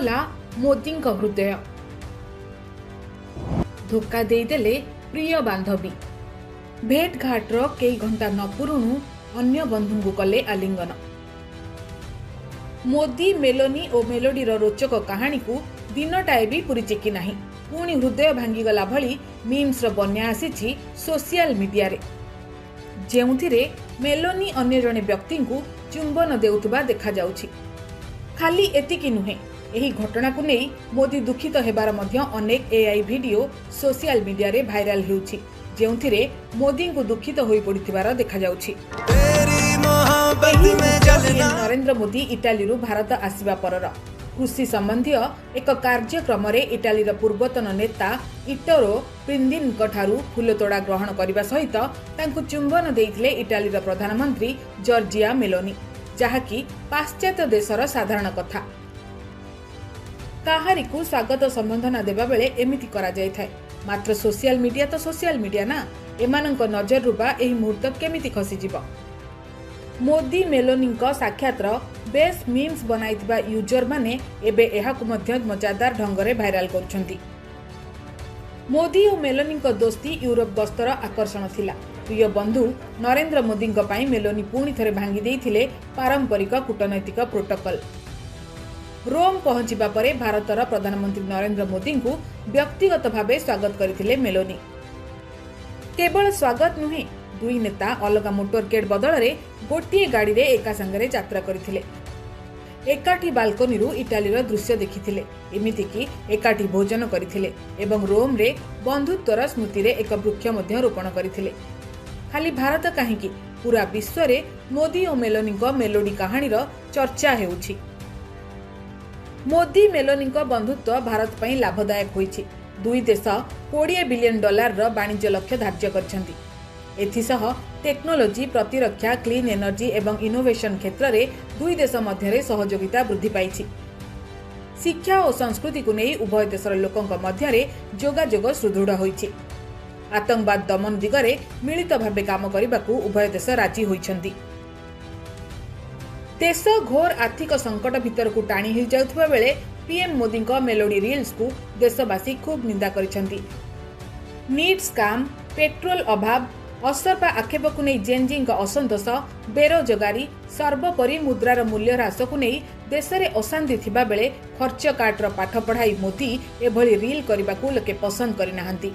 ଭାଙ୍ଗିଗଲା ମୋଦିଙ୍କ ହୃଦୟ। ଧୋକା ଦେଇଦେଲେ ପ୍ରିୟ ବାନ୍ଧବୀ। ଭେଟଘାଟର କେଇ ଘଣ୍ଟା ନ ପୁରୁଣୁ ଅନ୍ୟ ବନ୍ଧୁଙ୍କୁ କଲେ ଆଲିଙ୍ଗନ। ମୋଦି, ମେଲୋନି ଓ ମେଲୋଡିର ରୋଚକ କାହାଣୀକୁ ଦିନଟାଏ ବି ପୁରିଛି କି ନାହିଁ, ପୁଣି ହୃଦୟ ଭାଙ୍ଗିଗଲା ଭଳି ମିମ୍ସର ବନ୍ୟା ଆସିଛି ସୋସିଆଲ ମିଡିଆରେ, ଯେଉଁଥିରେ ମେଲୋନି ଅନ୍ୟ ଜଣେ ବ୍ୟକ୍ତିଙ୍କୁ ଚୁମ୍ବନ ଦେଉଥିବା ଦେଖାଯାଉଛି। ଖାଲି ଏତିକି ନୁହେଁ, ଏହି ଘଟଣାକୁ ନେଇ ମୋଦି ଦୁଃଖିତ ହେବାର ମଧ୍ୟ ଅନେକ ଏଆଇ ଭିଡିଓ ସୋସିଆଲ ମିଡିଆରେ ଭାଇରାଲ ହେଉଛି, ଯେଉଁଥିରେ ମୋଦିଙ୍କୁ ଦୁଃଖିତ ହୋଇପଡ଼ିଥିବାର ଦେଖାଯାଉଛି। ଏହି ପିଏମ୍ ନରେନ୍ଦ୍ର ମୋଦି ଇଟାଲୀରୁ ଭାରତ ଆସିବା ପରର କୃଷି ସମ୍ବନ୍ଧୀୟ ଏକ କାର୍ଯ୍ୟକ୍ରମରେ ଇଟାଲୀର ପୂର୍ବତନ ନେତା ଇଟୋରୋ ପ୍ରିନ୍ଦିନଙ୍କଠାରୁ ଫୁଲତୋଡ଼ା ଗ୍ରହଣ କରିବା ସହିତ ତାଙ୍କୁ ଚୁମ୍ବନ ଦେଇଥିଲେ ଇଟାଲୀର ପ୍ରଧାନମନ୍ତ୍ରୀ ଜର୍ଜିଆ ମେଲୋନି, ଯାହାକି ପାଶ୍ଚାତ୍ୟ ଦେଶର ସାଧାରଣ କଥା। କାହାରିକୁ ସ୍ୱାଗତ ସମ୍ବର୍ଦ୍ଧନା ଦେବାବେଳେ ଏମିତି କରାଯାଇଥାଏ। ମାତ୍ର ସୋସିଆଲ ମିଡିଆ ତ ସୋସିଆଲ ମିଡିଆ ନା, ଏମାନଙ୍କ ନଜରରୁ ବା ଏହି ମୁହୂର୍ତ୍ତ କେମିତି ଖସିଯିବ? ମୋଦି ମେଲୋନିଙ୍କ ସାକ୍ଷାତର ବେଶ୍ ମିମ୍ସ ବନାଇଥିବା ୟୁଜରମାନେ ଏବେ ଏହାକୁ ମଧ୍ୟ ମଜାଦାର ଢଙ୍ଗରେ ଭାଇରାଲ କରୁଛନ୍ତି। ମୋଦି ଓ ମେଲୋନିଙ୍କ ଦୋସ୍ତି ୟୁରୋପ ଗସ୍ତର ଆକର୍ଷଣ ଥିଲା। ପ୍ରିୟ ବନ୍ଧୁ ନରେନ୍ଦ୍ର ମୋଦିଙ୍କ ପାଇଁ ମେଲୋନି ପୁଣି ଥରେ ଭାଙ୍ଗି ଦେଇଥିଲେ ପାରମ୍ପରିକ କୂଟନୈତିକ ପ୍ରୋଟୋକଲ। ରୋମ୍ ପହଞ୍ଚିବା ପରେ ଭାରତର ପ୍ରଧାନମନ୍ତ୍ରୀ ନରେନ୍ଦ୍ର ମୋଦିଙ୍କୁ ବ୍ୟକ୍ତିଗତ ଭାବେ ସ୍ୱାଗତ କରିଥିଲେ ମେଲୋନି। କେବଳ ସ୍ୱାଗତ ନୁହେଁ, ଦୁଇ ନେତା ଅଲଗା ମୋଟରକେଡ୍ ବଦଳରେ ଗୋଟିଏ ଗାଡ଼ିରେ ଏକା ସାଙ୍ଗରେ ଯାତ୍ରା କରିଥିଲେ। ଏକାଠି ବାଲକୋନିରୁ ଇଟାଲୀର ଦୃଶ୍ୟ ଦେଖିଥିଲେ, ଏମିତିକି ଏକାଠି ଭୋଜନ କରିଥିଲେ ଏବଂ ରୋମ୍ରେ ବନ୍ଧୁତ୍ୱର ସ୍ମୃତିରେ ଏକ ବୃକ୍ଷ ମଧ୍ୟ ରୋପଣ କରିଥିଲେ। ଖାଲି ଭାରତ କାହିଁକି, ପୁରା ବିଶ୍ୱରେ ମୋଦି ଓ ମେଲୋନିଙ୍କ ମେଲୋଡି କାହାଣୀର ଚର୍ଚ୍ଚା ହେଉଛି। ମୋଦି ମେଲୋନିଙ୍କ ବନ୍ଧୁତ୍ୱ ଭାରତ ପାଇଁ ଲାଭଦାୟକ ହୋଇଛି। ଦୁଇ ଦେଶ 20 ବିଲିୟନ ଡଲାରର ବାଣିଜ୍ୟ ଲକ୍ଷ୍ୟ ଧାର୍ଯ୍ୟ କରିଛନ୍ତି। ଏଥିସହ ଟେକ୍ନୋଲୋଜି, ପ୍ରତିରକ୍ଷା, କ୍ଲିନ୍ ଏନର୍ଜି ଏବଂ ଇନୋଭେସନ କ୍ଷେତ୍ରରେ ଦୁଇ ଦେଶ ମଧ୍ୟରେ ସହଯୋଗିତା ବୃଦ୍ଧି ପାଇଛି। ଶିକ୍ଷା ଓ ସଂସ୍କୃତିକୁ ନେଇ ଉଭୟ ଦେଶର ଲୋକଙ୍କ ମଧ୍ୟରେ ଯୋଗାଯୋଗ ସୁଦୃଢ଼ ହୋଇଛି। ଆତଙ୍କବାଦ ଦମନ ଦିଗରେ ମିଳିତ ଭାବେ କାମ କରିବାକୁ ଉଭୟ ଦେଶ ରାଜି ହୋଇଛନ୍ତି। ଦେଶ ଘୋର ଆର୍ଥିକ ସଙ୍କଟ ଭିତରକୁ ଟାଣି ହୋଇଯାଉଥିବା ବେଳେ ପିଏମ୍ ମୋଦିଙ୍କ ମେଲୋଡି ରିଲ୍ସକୁ ଦେଶବାସୀ ଖୁବ୍ ନିନ୍ଦା କରିଛନ୍ତି। ନିଟ୍ ସ୍କାମ୍, ପେଟ୍ରୋଲ ଅଭାବ, ଅସରପା ଆକ୍ଷେପକୁ ନେଇ ଜେନ୍ଜିଙ୍କ ଅସନ୍ତୋଷ, ବେରୋଜଗାରୀ, ସର୍ବୋପରି ମୁଦ୍ରାର ମୂଲ୍ୟ ହ୍ରାସକୁ ନେଇ ଦେଶରେ ଅଶାନ୍ତି ଥିବାବେଳେ ଖର୍ଚ୍ଚ କାଟର ପାଠ ପଢ଼ାଇ ମୋଦି ଏଭଳି ରିଲ୍ କରିବାକୁ ଲୋକେ ପସନ୍ଦ କରିନାହାନ୍ତି।